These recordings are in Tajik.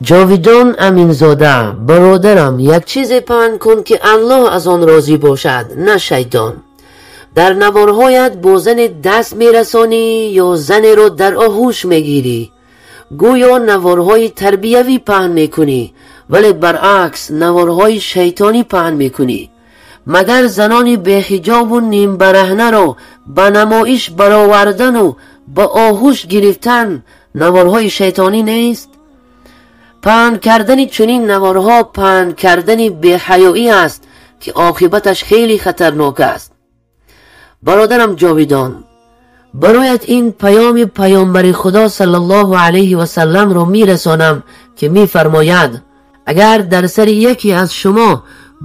Ҷовидон Аминзода, бародарам, як чизе паҳн кун, ки Аллоҳ аз он розӣ бошад, на шайтон. Дар наворҳоят бо зане даст мерасонӣ ё занеро дар оғӯш мегирӣ. Гӯё наворҳои тарбиявӣ паҳн мекунӣ, вале баръакс наворҳои шайтонӣ паҳн мекунӣ. Магар занони беҳиҷобу нимбараҳнаро ба намоиш баровардану ба оғӯш гирифтан наворҳои шайтонӣ нест? Паҳн кардани чунин наворҳо паҳн кардани беҳаёӣ аст, ки оқибаташ хеле хатарнок аст. Бародарам Ҷовидон, бароят ин паёми паёмбари Худо саллаллоҳу алайҳи васалламро мерасонам, ки мефармояд: агар дар сари яке аз шумо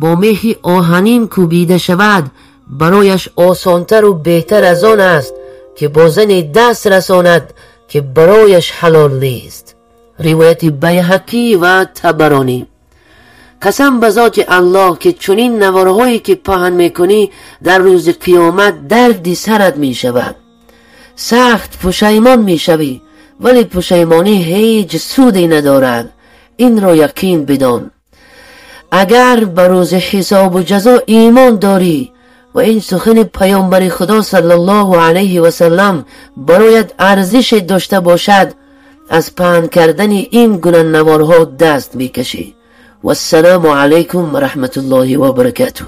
бо мехи оҳанин кӯбида шавад, барояш осонтару беҳтар аз он аст, ки бо зане даст расонад, ки барояш ҳалол нест. Ривояти Байҳақӣ ва Табаронӣ. Қасам ба зоти Аллоҳ, ки чунин наворҳое ки паҳн мекунӣ, дар рӯзи қиёмат дарди сарат мешавад. Сахт пушаймон мешавӣ, вале пушаймонӣ ҳеҷ суде надорад. Инро яқин бидон. Агар ба рӯзи ҳисобу ҷазо имон дорӣ ва ин сухани паёмбари Худо саллаллоҳу алайҳи васаллам бароят арзише дошта бошад, аз паҳн кардани ин гуна наворҳо даст мекашӣ. Вассалому алайкум ва раҳматуллоҳи ва баракатуҳ.